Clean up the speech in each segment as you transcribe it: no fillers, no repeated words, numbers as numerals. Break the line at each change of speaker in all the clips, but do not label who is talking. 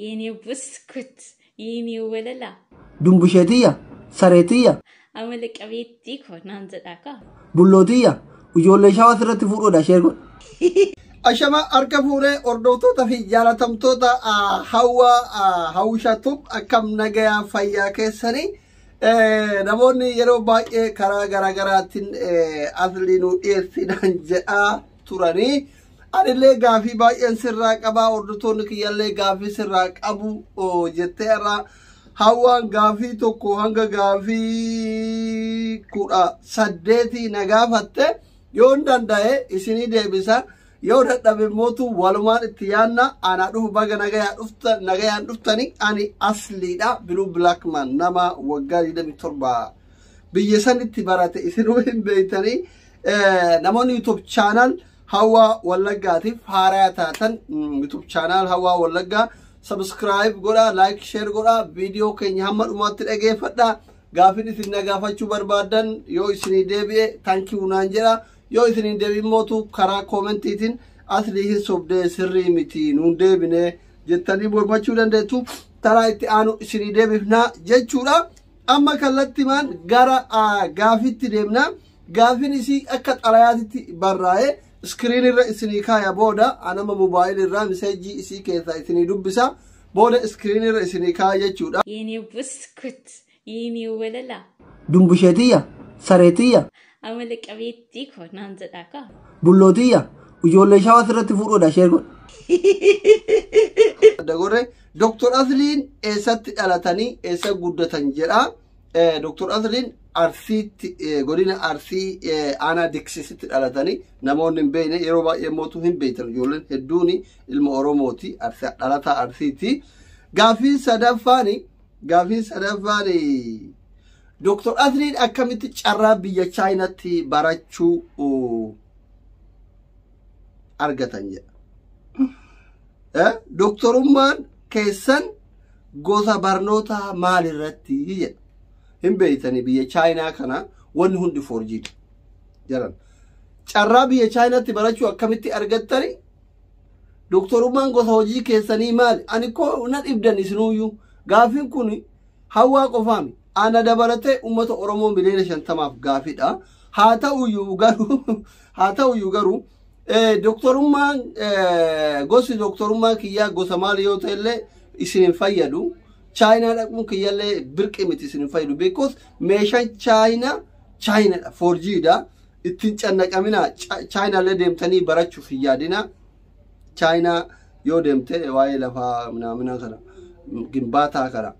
የኔ ብስኩት የኔ ወለላ
Dumbusheetiyya, sareetiyya,
amala qabeettii koo naan jedhaa kaa.
Bullootiyya, ijoollee shawaa sirratti fuudhuudha share godhi. Ashama harka fuudhee hordoftoota fi jaalatamtoota hawwa hawwishatuuf akkam nagayaa fayyaa keessanii namoonni yeroo baay'ee karaa garaagaraatiin asli nu dhiyeessinaan jedhaa turanii anillee gaafii baay'een sirraa qabaa hordoftoonni kiyyallee gaafii sirraa qabu jettee irraa hawwaan gaafii tokko hanga gaafii 18 na gaafatte yoon danda'e isinii deebisa. Yoo dadhabe mootu walumaan itti yaanna. Anaa dhufu baga nagayaan dhuftani. Ani asliidha, Blue Blackman, nama waggaa 27 biyya sanitti barate isinuu hin beektanii. Namoonni YouTube channel Hawaa Wallaggaatiif haaraa taatan YouTube channel Hawaa Wallaggaa subscribe godhaa, like, share godhaa, viidiyoo keenya hamma dhumaatti dhageeffadhaa. Gaafin isin na gaafachuu barbaadan yoo isinii deebi'e thank you naan jedha. Yoo isin deebiin mootu karaa commentiitiin aslii hin sobdee, sirrii miti, nuun deebine jettanii mormachuu dandeettu. Taraa itti aanu isinii deebifnaa jechuudha. Amma kallattimaan gara gaafitti deemna. Gaafin isii akka xalayaatitti barraa'e screen irra isinii kaaya. Booda anama mobaayil irraa message isii keessaa isinii dubbisa. Booda screen irra isinii kaaya jechuudha.
የኔ ብስኩት የኔ ወለላ
Dumbusheetiyya, sareetiyya,
amala qabeettii koo naan jedhaa kaa.
Bullootiyya, ijoollee shawaa sirratti fuudhuudha share godhi. Dagorre Dr. Asliin eessatti dhalatanii eessa guddatan jedha. Dr. Asliin Arsiitti, godina Arsii, aanaa Diksisitti dhalatanii. Namoonni hin beekne yeroo baay'ee mootuu hin beektan, ijoolleen hedduun ilma Oromooti, dhalataa Arsiiti. Gaafiin sadaffaan Dr. Asliin akkamitti carraa biyya Chaayinaatti barachuu argatan jedha. Doktorummaan keessan gosa barnoota maalirratti jedha. Hin beektanii, biyya Chaayinaa kana wanni hundi forjiidha jedhan. Carraa biyya Chaayinaatti barachuu akkamitti argattani? Doktorummaan gosa hojii keessanii maali? Ani koo na dhibdan isinuyyuu. Gaafiin kun hawwaa qofaami. Ana dabalatee uummata Oromoo miliyoona 50f gaafiidha. Haa ta'uyyuu garuu doktorummaan, gosi doktorummaa kiyyaa gosa maali yoo ta'ellee isin hin fayyadu. Chaayinaa dhaquun kiyyallee birqi miti, isin hin fayyadu. Because meeshaan Chaayinaa Chaayinaadha, forjiidha. Ittiin cannaqamina, Chaayinaallee deemtanii barachuuf hin yaadina. Chaayinaa yoo deemte waa'ee lafaa minaamina kana, gimbaataa kana,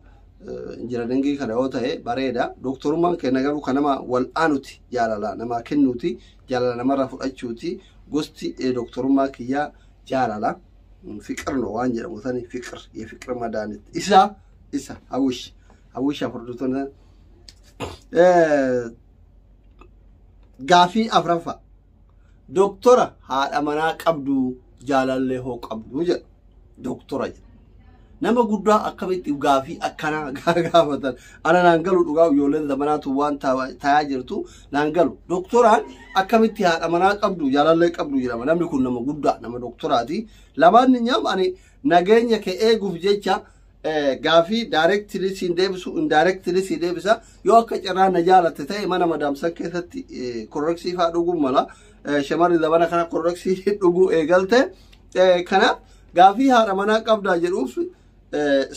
engineering kana yoo ta'e bareeda. Doktorummaan kenna garuu kan nama wal'aanuti, jaalala namaa kennuuti, jaalala namarraa fudhachuuti. Gosti doktorummaa kiyyaa jaalala. ፍቅር ነው waan jedhamu sani, ፍቅር የፍቅር መድኃኒት isa hawwish hawwish afurdutoota. Gaafii afraffaa, doktora haadha manaa qabdu, jaalallee hoo qabdu jedha. Doktora jedha. Nama guddaa akkamitti gaafii akkanaa gaafatan? Ana naan galu dhugaa, ijoolleen zamanaatu waan tayaa jirtu naan galu. Doktoraan akkamitti haadha manaa qabdu, jaalallee qabdu jedhama? Namni kun nama guddaa, nama doktoraati. Lamaan nyaam ani nageenya kee eeguuf jecha gaafii directly siin deebisu, indirectly siin deebisa. Yoo akka carraa na jaalatte ta'e mana madaamsan keessatti korreksii fa'aa dhuguu mala. Shamarri zamana kana korreksii dhuguu eegalte. Kanaaf gaafii haadha manaa qabdaa jedhuuf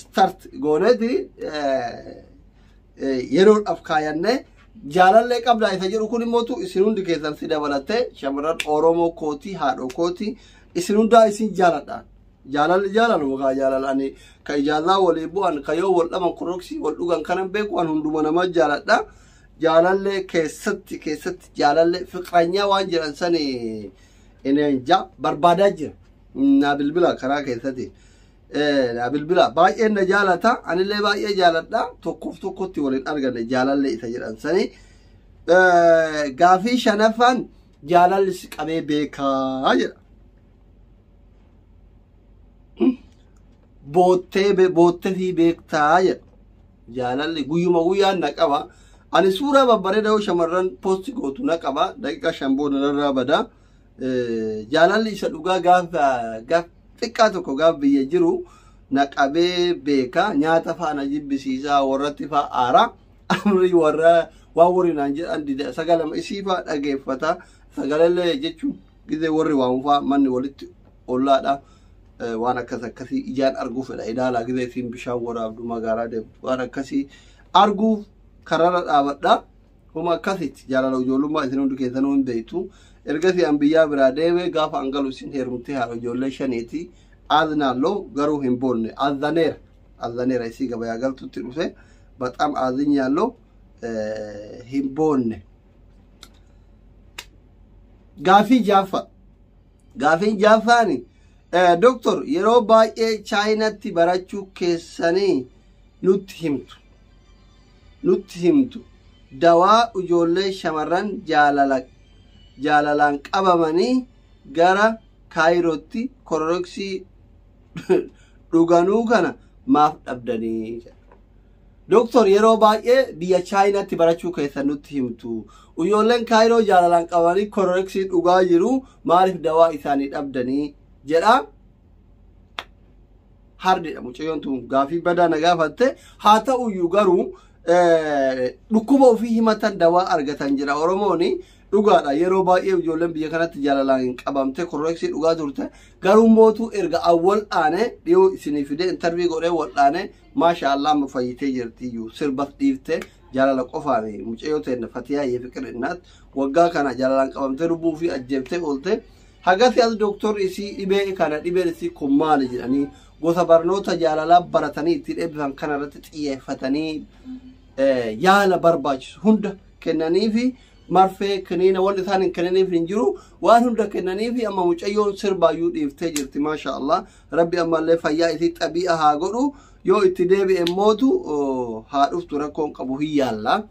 start gooneeti yeroodhaaf kaayannee, jaalallee qabdaa isa jedhu kun immootu isin hundi keessan si dabalattee shamarran Oromoo kootii, haadhoo kootii, isin hundaa isin jaaladhaan. Jaalalli jaalaluma kaa jaalala ani ka ijaallaa walii bu'an, ka yoo wal dhaban korroksii wal dhugan kanan beeku. An hunduma nama jaaladha. Jaalallee keessatti jaalallee fiqranyaa waan jedhan sani ineenja barbaadaa jira. Naa bilbila karaa keessatti. Naa bilbila, baay'een na jaalata, anillee baay'ee jaaladha. Tokkoof tokkotti waliin arganne jaalallee isa jedhan sani. Gaafii shanaffaan, jaalalli si qabee beekaa jedha. Boottee boottee beektaa jedha. Jaalalli guyyuma guyyaan na qaba. Ani suuraa babbareeda yoo shamarran post gootu na qaba. Daqiiqaa 5 booda narraa bada. Jaalalli isa dhugaa gaafa gaaf xiqqaa tokko gaaf biyya jiru Na qabee beeka, nyaata faana jibbisiisaa, warratti faa aara. Amri warra waan warri naan jedhan dida, sagalama isii faa dhageeffata. Sagalallee jechuun gizee warri waan faa manni walitti ollaadha. Waan akkas akkasii ijaan arguu fedha. Ilaalaa gizee isiin bishaan waraabdu, magaalaa deemtu, waan akkasii arguuf kararra dhaabadha. Huma akkasitti jaalala ijoollummaa isin hundi keessanuu hin beektu. Ergasii an biyyaa biraa deeme, gaafa an galu isin heerumtee haadha ijoollee shaniiti. Aznaalloo garuu hin boonne. Azaneera. Azaneera isii gabayaa galtutti dhufe. Baxaam azinyaaloo hin boonne. Gaafii jaaffaa. Gaafiin jaaffaani. Doktor, yeroo baay'ee Chaayinaatti barachuu keessanii nutti himtu. Nutti himtu. Dawaa ijoollee shamarran jaalala jaalalaan qabamanii gara Kaayirootti kororoksii dhuganuu kana maaf dhabdanii? Doktor, yeroo baay'ee biyya Chaayinaatti barachuu keessan nutti himtu. Ijoolleen Kaayiroo jaalalaan qabanii kororoksii dhugaa jiru, maaliif dawaa isaanii dhabdanii jedha. Hardidha mucayyoon tun, gaafii badaa na gaafatte. Haa ta'uyyuu garuu dhukkuba ofii himatan dawaa argatan jedha Oromooni. Dhugaadha, yeroo baay'ee ijoolleen biyya kanatti jaalalaan hin qabamte kororoksii dhugaa turte. Garuu mootuu erga awwal aane dhiyoo isinii fidee interview godhee wal aane, maasha Allah, amma fayyitee jirti iyyuu, sirbas dhiifte, jaalala qofaan. Mucayyoo ta'e Fatiyaa Yefiqir Innaat waggaa kana jaalalaan qabamtee lubbuu fi ajjeeftee oolte. Hagasi as doktorri isii dhibee kana, dhibeen isii kun maali jedhanii, gosa barnoota jaalalaa baratanii ittiin eebbifan kana irratti xiyyeeffatanii yaala barbaachisu hunda kennanii fi marfee kiniina wanti isaan hin kennaniif hin jiru, waan hunda kennanii fi amma mucayyoon sirbaayyuu dhiiftee jirti, maasha Allah. Rabbi ammallee fayyaa isii xabi'a haa godhu. Yoo itti deebi'e mootu haa dhuftu, rakkoon qabu, hin yaalla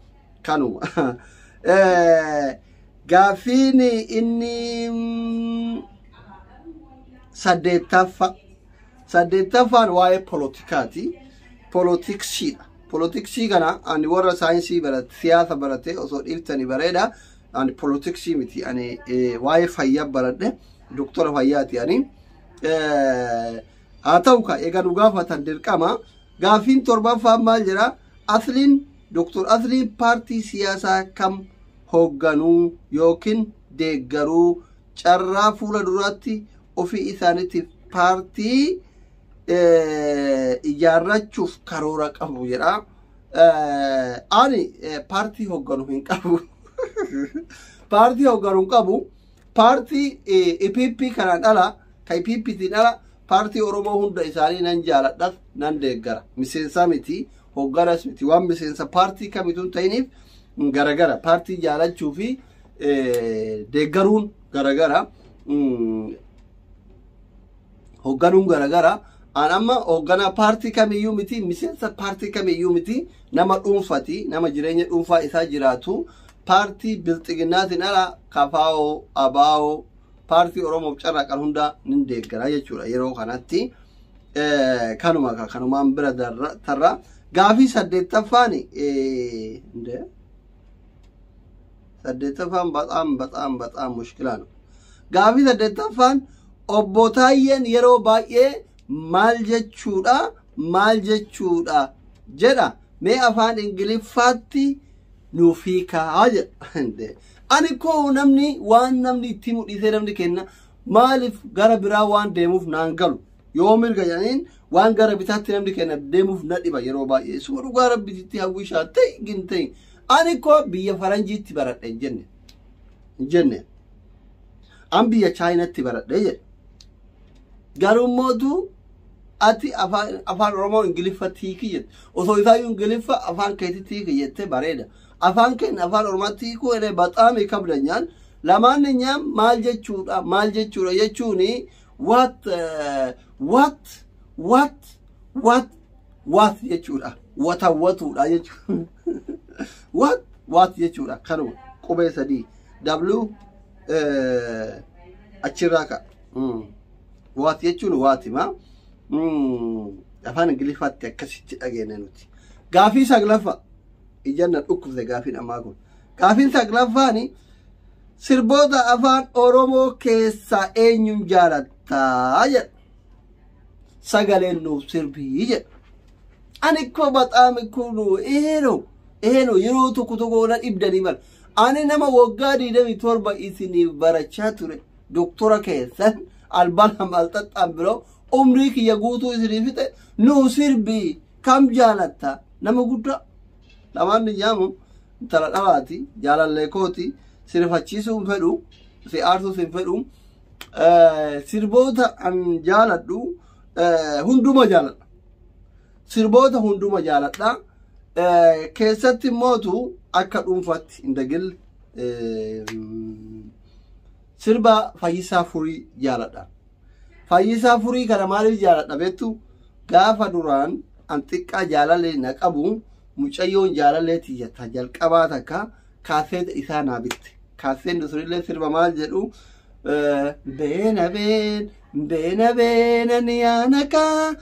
kanuma. Gaaffiin inni saddeettaffa, saddeettaffaan waa'ee poolotikaati, poolotiksiidha. Poolotiksii kana ani warra saayinsii barate, siyaasa barate osoo dhiiftanii bareeda. Ani poolotiksii miti, ani waa'ee fayyaa baradhe, doktora fayyaati ani. Haa ta'u ka egaa nu gaafatan dirqama. Gaaffiin torbaffaan maal jedha? Asliin, Doktor Asliin paartii siyaasaa kam hoogganuu yookiin deeggaruu, carraa fuula duraatti ofii isaaniitiif paartii ijaarrachuuf karoora qabu jedha. Ani paartii hoogganu hin qabu. Paartii hoogganu hin qabu. Paartii EPP kanaan ala, ka EPPtiin ala, paartii Oromoo hunda isaanii nan jaaladhas, nan deeggara. Miseensa miti, hoogganas miti. Waan miseensa paartii kamituu hin ta'iniif garagara. Paartii jaalachuu fi deeggaruun garagara. Hoogganuun garagara. An amma hoogganaa paartii kamiyyuu miti, miseensa paartii kamiyyuu miti, nama dhuunfati, nama jireenya dhuunfaa isaa jiraatu. Paartii Bilxiginnaatiin ala KFO, ABO, paartii Oromoof carraaqan hunda nin deeggara jechuudha yeroo kanatti. Kanuma kanumaan bira tarra. Gaafii saddeettaffaan, saddeettaffaan baxaam baxaam baxaam mushkilaa ነው. Gaafii saddeettaffaan, obbo Taayyeen yeroo baay'ee maal jechuudha, maal jechuudha jedha, mee afaan Ingiliffaatti nuuf hiikaa jedha. Ani koo namni waan namni itti mudhiisee, namni kenna maaliif gara biraa waan deemuuf naan galu, yoo mirga jedhaniin waan gara bitaatti namni kenna deemuuf na dhiba yeroo baay'ee. Suma dhugaa rabbititti hawwishaa ta'e gin ta'e, ani koo biyya faranjiitti baradhe hin jenne, hin jenne, an biyya Chaayinaatti baradhe jedhe. Garuu mootu ati afaan Oromoo Ingiliffatti hiiki jette. Osoo isaayyuu Ingiliffa afaan keetitti hiiki jette bareeda. Afaan keenya afaan Oromootti hiikuu jedhee baxaam kabdanyaan lamaan nyaam maal jechuudha, maal jechuudha jechuuni, what what what what what jechuudha, watawwatuudha jechuudha, what what jechuudha. Kanuma qubee sadii W achirraa ka'a. What jechuun waatima afaan Ingiliffaatti akkasitti dhageenya nuti. Gaafii saglaffaa, ijanna dhukkubse gaafiin ammaa kun. Gaafiin saglaffaani, sirboota afaan Oromoo keessaa eenyuun jaalattaa jedha. Sagaleen nuuf sirbii jedha. Ani ikkoo baxaam ikkoo nu eenoo eenoo yeroo tokko tokko na dhibdanii mala. Ani nama waggaa 27 isiniif barachaa ture doktora keessan albalam alxaxxaan biroo umrii kiyya guutuu isinii fixe nuu sirbii kam jaalatta nama guddaa lamaan ni jaamu intala dhalaati jaalallee kooti sirfachiisuu hin fedhu si aarsuus hin fedhu sirboota an jaaladhu hunduma jaaladha sirboota hunduma jaaladha keessatti mootu akka dhuunfaatti hin dagille sirba Fayyisaa Furii jaaladha. Fayyisaa Furii kana maaliif jaaladha beektu? Gaafa duraan an xiqqaa jaalalee na qabu mucayyoon jaalalee tiyyata jalqabaa takka kaaseeta isaa naa bitte. Kaaseen sunillee sirba maal jedhu beena been beena beena ni yaanakaa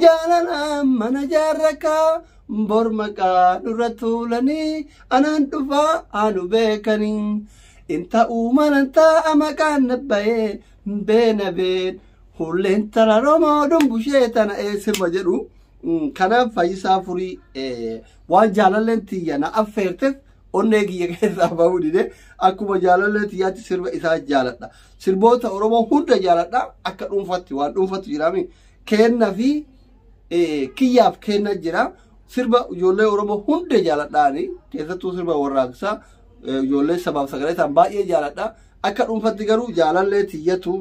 jaalala mana jaarrakaa bor maqaa nurra tuulanii anaan dhufaa anu beekanii inta uumanan taa'a maqaan nabbayee beena been hulleen tala romoo dumbushee tana ee sirba jedhu. Kanaaf Fayyisaa Furii waan jaalalleen tiyya na affeerteef onnee kiyya keessaa bahuu dide akkuma jaalallee tiyyaatti sirba isaa jaaladha. Sirboota Oromoo hunda jaaladha akka dhuunfatti waan dhuunfatti jiraami kenna fi kiyyaaf kenna jira. Sirba ijoollee Oromoo hunda jaaladhaani keessattuu sirba warraaqsaa ijoollee sabaaf sagalee ta'an baay'ee jaaladha. Akka dhuunfatti garuu jaalallee tiyyatu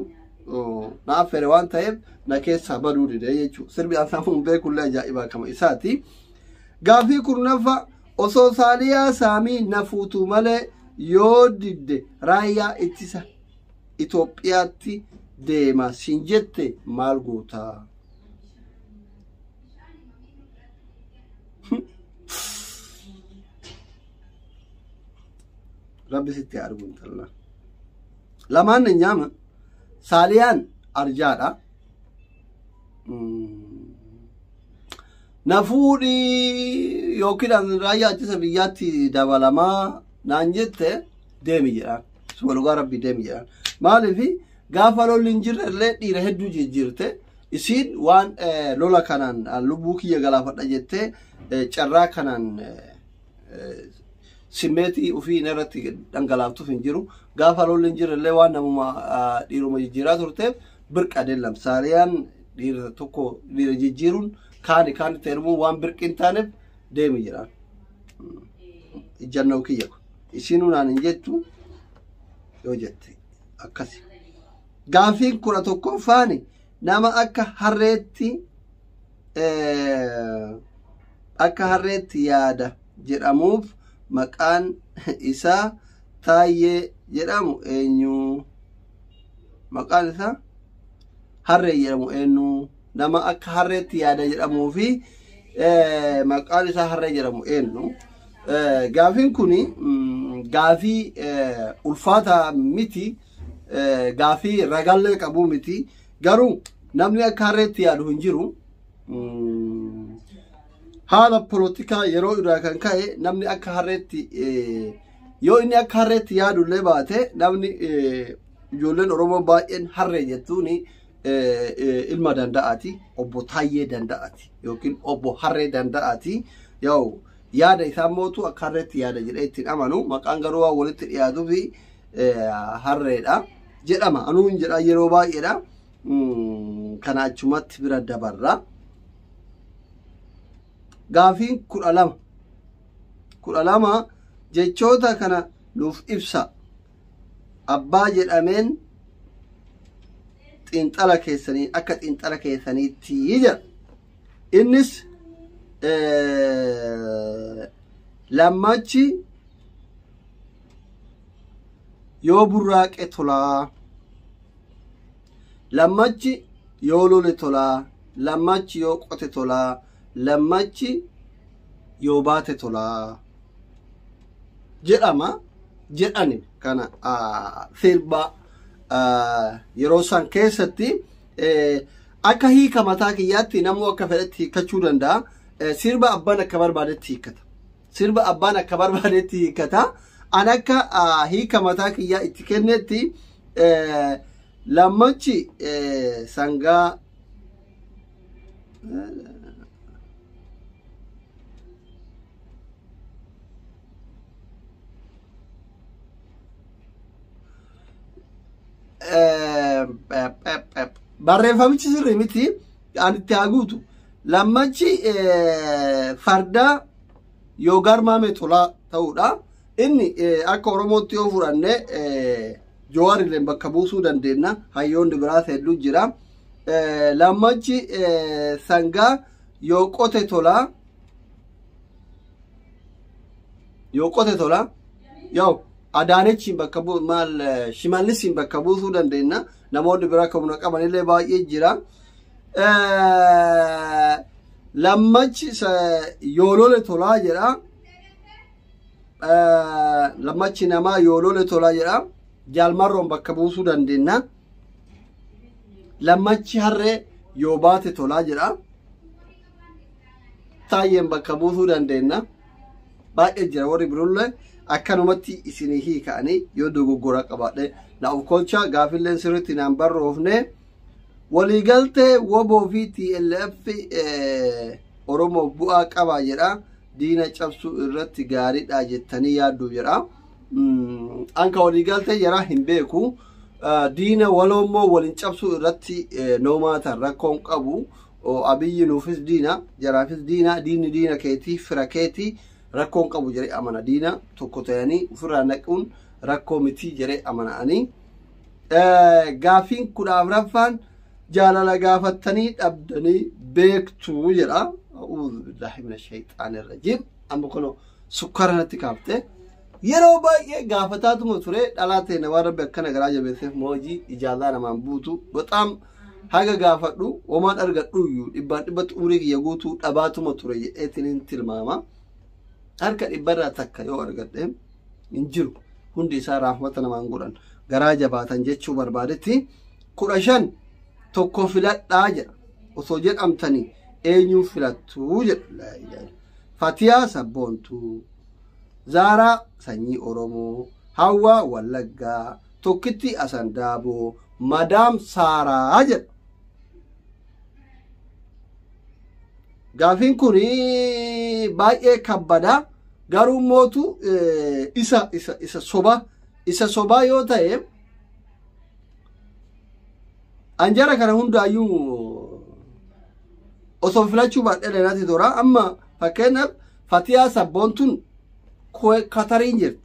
na affeere waan ta'eef na keessaa baduu dide jechuudha. Sirbi ansaamuun beekullee ajaa'ibaa kama isaati. Gaafii 10ffaa osoo Saaliyaa Saamii na fuutu malee yoo didde raayyaa ittisa Itoophiyaatti deema siin jette maal gootaa? Rabbi sitti haa argu intala. Lamaan ni nyaama. Saaliyaan arjaadha. Na fuudhii yookiin raayyaa ittisa biyyaatti dabalamaa naan jette deemi jedhaan. Suma dhugaa rabbi deemi jedhaan. Maaliif gaafa lolli hin jirre illee dhiira hedduu jijjiirte isiin waan lola kanaan lubbuu kiyya galaafadha jettee carraa kanaan simmeetii ofii irratti dhangalaaftuuf hin jiru. Gaafa lolli hin jirre illee waan namuma dhiiruma jijjiiraa turteef birqa deellam. Saaliyaan dhiira tokko dhiira jijjiiruun kaani kaani ta'e waan birqi hin taaneef deemi jedhaan. Ijjannoo kiyya kun. Isiinuu naan hin jettu yoo jette akkasi. Gaafiin 11ffaani nama akka harreetti yaada jedhamuuf maqaan isaa Taayyee jedhamu eenyu? Maqaan isaa Harree jedhamu eenyu? Nama akka harreetti yaada jedhamuu fi maqaan isaa Harree jedhamu eenyu? Gaafiin kuni gaafii ulfaataa miti, gaafii ragallee qabu miti. Garuu namni akka harreetti yaadu hin jiru. Haala polotikaa yeroo irraa kan ka'e namni akka harreetti yoo inni akka harreetti yaadullee baate namni ijoolleen Oromoo baay'een harree jettuuni ilma danda'aati obbo Taayyee danda'aati yookiin obbo Harree danda'aati. Yoo yaada isaa mootu akka harreetti yaada jedhee ittiin amanu maqaan garuu waan walitti dhiyaatuu fi harreedha jedhama. Anuu hin jedha yeroo baay'eedha. Kana achumatti bira dabarra. Gaafiin 12. 12 jechoota kana nuuf ibsa. Abbaa jedhameen xiinxala keessanii akka xiinxala keessaniitti jedha. Innis lammachi yoo burraaqe tolaa, lammachi yoo lole tolaa, lammachi yoo qote tolaa, lammachi yoo baate tolaa jedhama jedhani kana sirba yeroo san keessatti akka hiika mataa kiyyaatti namuu akka fedhetti hiikkachuu danda'a. Sirba abbaan akka barbaadetti hiikkata. Sirba abbaan akka barbaadetti hiikkata. An akka hiika mataa kiyyaa itti kennetti lammachi sangaa Barreeffamichi sirrii miti ani itti haa guutu. Lammachi farda yoo garmaame tolaa ta'uudha. Inni akka Oromootti yoo fudhanne Jawaar illee bakka buusuu dandeenya. Hayyoonni biraas hedduu jira. Lammachi sangaa yoo qote tolaa yoo qote tolaa yoo Adaanechiin bakka bu'u maal Shimallisiin bakka buusuu dandeenya. Namoonni biraa kan humna qabanillee baay'ee jira. Lammachi yoo lole tolaa jedha. Lammachi namaa yoo lole tolaa jedha. Jaalmarroon bakka buusuu dandeenya. Lammachi harree yoo baate tolaa jedha. Taayyeen bakka buusuu dandeenya. Baay'ee jira warri biroollee akkanumatti isinii hiika'anii yoo dogoggora qabaadhe na of kolcha gaafilleen sirriitti naan barroofne waliigaltee WBO fi TLF Oromoo bu'aa qaba jedha. Diina cabsuu irratti gaariidha jettanii yaaddu jedha. Anka waliigaltee jara hin beeku. Diina waloomoo waliin cabsuu irratti noomaatan rakkoon qabu. Abiyyi nuufis diina jaraafis diina diinni diina keetii fira keetii rakkoon qabu jedhee amana. Diina tokko ta'anii ofirraa naquun rakkoo miti jedhee amana'anii. Gaafiin 14ffaan jaalala gaafattanii dhabdanii beektuu jedha. A'uudhu billaahi mina shayxaani rajiim. Amma kun sukkaara natti kaaftee. Yeroo baay'ee gaafataatuma ture dhalaa ta'e namaa rabbi akkana garaa jabeesseef moojii ijaazaa namaan buutu. Bexaam haga gaafadhu homaan argadhu iyyuu dhibbaan dhibbatti umurii kiyya guutuu dhabaatuma ture jedheetiin hin tilmaama. Harka dhibbarraa takka yoo argadhe hin jiru. Hundi isaa raahmata namaan godhan garaa jabaatan jechuu barbaadetti 15 tokko filadhaa jedha. Osoo jedhamtanii eenyuun filattuu jedha. Fatiyaa Sabboontuu, Zaaraa Sanyii Oromoo, Hawwaa Wallaggaa, Tokkitti Asandaaboo, Madaam Saaraa jedha. Gaafiin kun baay'ee kabbada. Garuu mootu isa isa isa soba isa sobaa yoo ta'e anjara kana hundaayyuu osoo filachuu baadhee natti tola. Amma fakkeenyaaf Fatiyaa Sabboontuun Katariin jirti.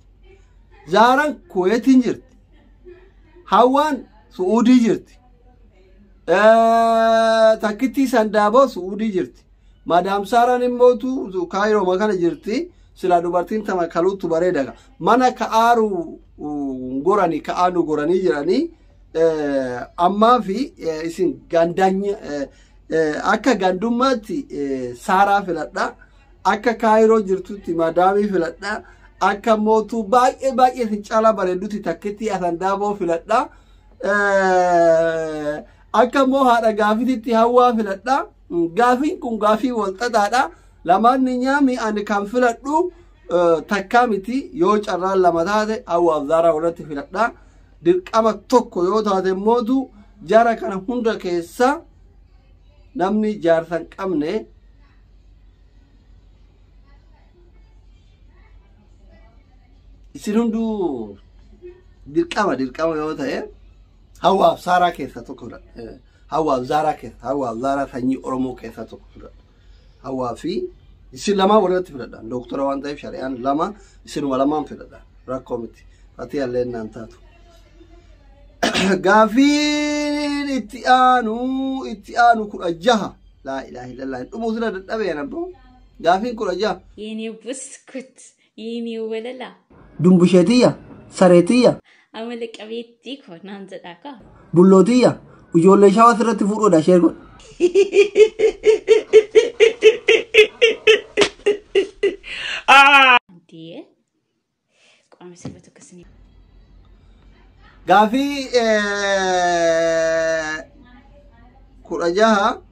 Zaaraan Kuweetiin jirti. Hawwaan Su'uudii jirti. Takkittii Sandaaboo Su'uudii jirti. Madaam Saaraan immoo Kaayiroo kana jirti. Silaa dubartiin tama kaluutu bareeda. Mana ka'aaru goranii ka'aanu goranii jiranii ammaa fi isin gandanya akka gandummaatti Saaraa filadha. Akka Kaayiroo jirtutti madaamii filadha. Akka mootuu baay'ee baay'ee isin caalaa bareeddutti takkitti Asandaaboo filadha. Akka immoo haadha gaafititti Hawwaa filadha. Gaafiin kun gaafii wal xaxaadha. Lamaan ni nyaami ani kan filadhu takkaa miti yoo carraan lama taate Hawwaaf Zaaraa walitti filadha. Dirqama tokko yoo taate mootu jara kana hunda keessa namni jaarsa hin qabne isin hunduu dirqama dirqama yoo ta'e Hawwaaf Saaraa keessa tokko filadha. Hawwaaf Zaaraa keessa Hawwaaf Zaaraa sanyii Oromoo keessa tokko filadha. Hawwaa fi isin lamaan walirratti filadha. Dooktora waan ta'eef shari'aan lama isinuma lamaan filadha. Rakkoo miti. Fatii illee naan taatu. Gaafiin itti aanu 16. Laa ilaaha illallah. Dhumuu sila dadhabee nabbo. Gaafiin 16.
የኔ ብስኩት የኔ ወለላ
Dumbusheetiyya sareetiyya
amala qabeettii koo naan jedhaa kaa.
Bullootiyya ijoollee shawaa sirratti fuudhuudha ishee godhe.
Dee qaama sirba tokko isin.
Gaafii 16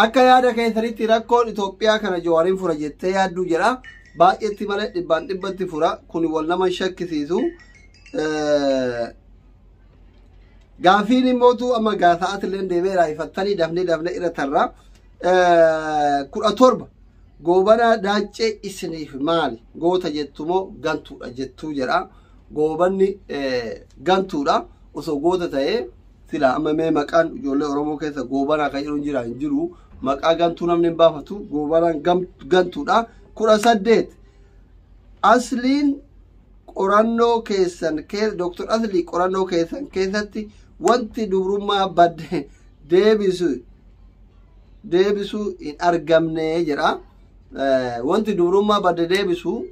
akka yaada keessanitti rakkoon Itoophiyaa kana Jawaariin fura jettee yaadduu jedha. Baay'eetti malee dhibbaan dhibbatti fura. Kun wal nama shakkisiisu. Gaafiin immootu amma gaafa'atillee deemee raayifattanii dafnee dafnee irra tarra. 17 Goobanaa Daaccee isiniif maali? Goota jettu moo gantuudha jettuu jedha. Goobanni gantuudha. Osoo goota ta'ee sila amma mee maqaan ijoollee Oromoo keessa Goobanaa kan jedhu jira hin jiru. Maqaa gantuu namni hin baafatu. Goobanaan gantuudha. 18 Asliin qorannoo keessan Dr. Aslii qorannoo keessan keessatti wanti dubrummaa badde deebisu hin argamne jedha. Wanti dubrummaa badde deebisu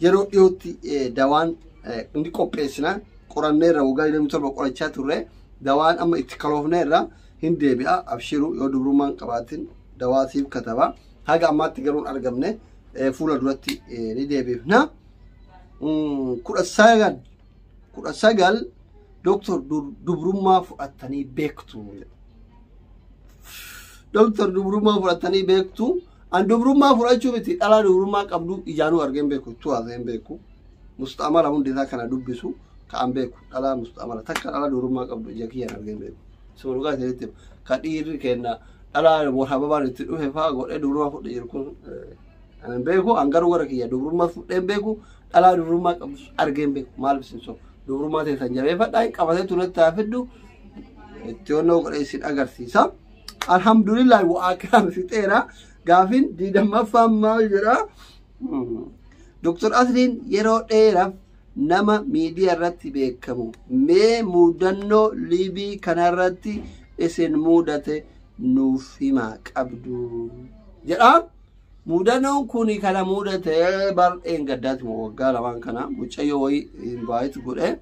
yeroo dhiyootti dawaan ni qopheessina. Qoranneerra waggaa 27 qorachaa turre dawaan amma itti kaloofneerra hin deebi'a. Abshiru yoo dubrummaan qabaatin dawaa siif kataba. Haga ammaatti garuu hin argamne, fuula duratti ni deebifna. 19 Doktor, dubrummaa fudhattanii beektu? Doktor, dubrummaa fudhattanii beektu? An dubrummaa fudhachuu miti, dhalaa dubrummaa qabdu ijaanuu argeen beeku, ittuu haasa'een beeku. Musta'amala hundi isaa kana dubbisu ka'an beeku. Dhalaa musta'amala takka dhalaa dubrummaa qabdu ija kiyyaan argeen beeku. Suma dhugaa isinitti ka dhiirri kenna dhalaa warhababaan itti dhufe fa'aa godhee dubrummaa fudhe jiru kun an beeku. An garuu gara kiyya dubrummaa fudheen beeku, dhalaa dubrummaa qabdu argeen beeku. Maal isin so dubrummaa teessan jabeeffadhaa hin qabatee tunatti haa fiddu itti onnoo godhee isin agarsiisa. Alhamdulillah, wa'aa kan fixeera. Gaafin 20ffaan maal jedha? Dr. Asliin yeroo dheeraaf nama miidiyaa irratti beekamu. Mee mudannoo liibii kanarratti isin mudate nuuf himaa qabdu jedha. Mudannoon kun kana mudate bar'een gaddaati waggaa lamaan kana mucayyoo wayii invite godhe.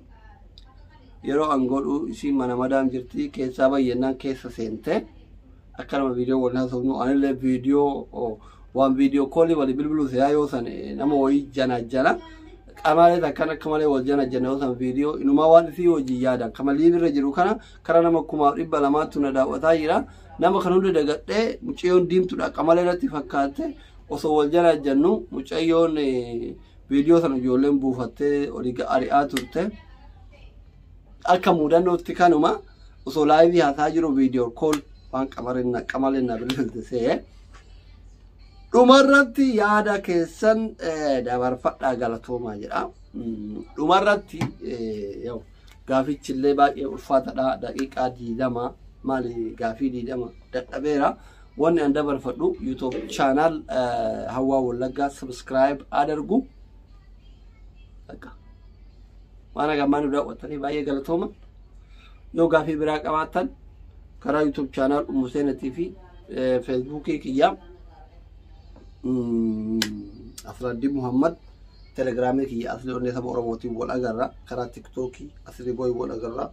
Yeroo an godhu isiin mana madaam jirti, keessaa bayyannaan keessa seente. Akka nama viidiyoo wal haasofnu anillee viidiyoo waan video call walii bilbiluu se'aa yoo san nama wayii jana jana qamaalee takkan akka malee wal jana jana yoo san viidiyoo inumaa waan isii hojii yaadan kama liibirra jiru kana kara nama 2,200tu na daawwataa jira. Nama kan hunda dagadhee mucayyoon diimtuudha qamalee irratti fakkaatte osoo wal jana jannu mucayyoon viidiyoo sana ijoolleen buufattee olii ari'aa turte. Akka mudannootti kanuma osoo live haasaa jiru video call waan qamaleen na bilbilte se'ee. Dhumarratti yaada keessan dabarfadhaa, galatoomaa jedha. Dhumarratti gaafichillee baay'ee ulfaataadha. Daqiiqaa 20 maali gaafii 20 dadhabeera. Wanni an dabarfadhu YouTube channel Hawwaa Wallaggaa subscribe adargu. Waan hagammaa nu daawwattanii baay'ee galatooma. Yoo gaafii biraa qabaattan karaa YouTube channel Ummu Seenatii fi Feesbuukii kiyyaa Asraddin Muhammad, Telegiraamii kiyya Asli Onnee Saba Oromootiin wal agarra, karaa Tiktookii Asli Boy wal agarra.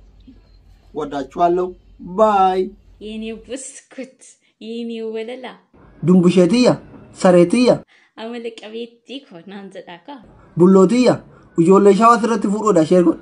ወዳችኋለሁ። Bye.
የኔ ብስኩት፣ የኔ ወለላ፣
Dumbusheetiyya, sareetiyya,
amala qabeettii koo naan jedhaa kaa.
Bullootiyya, ijoollee shawaa sirratti fuudhuudha share godhe.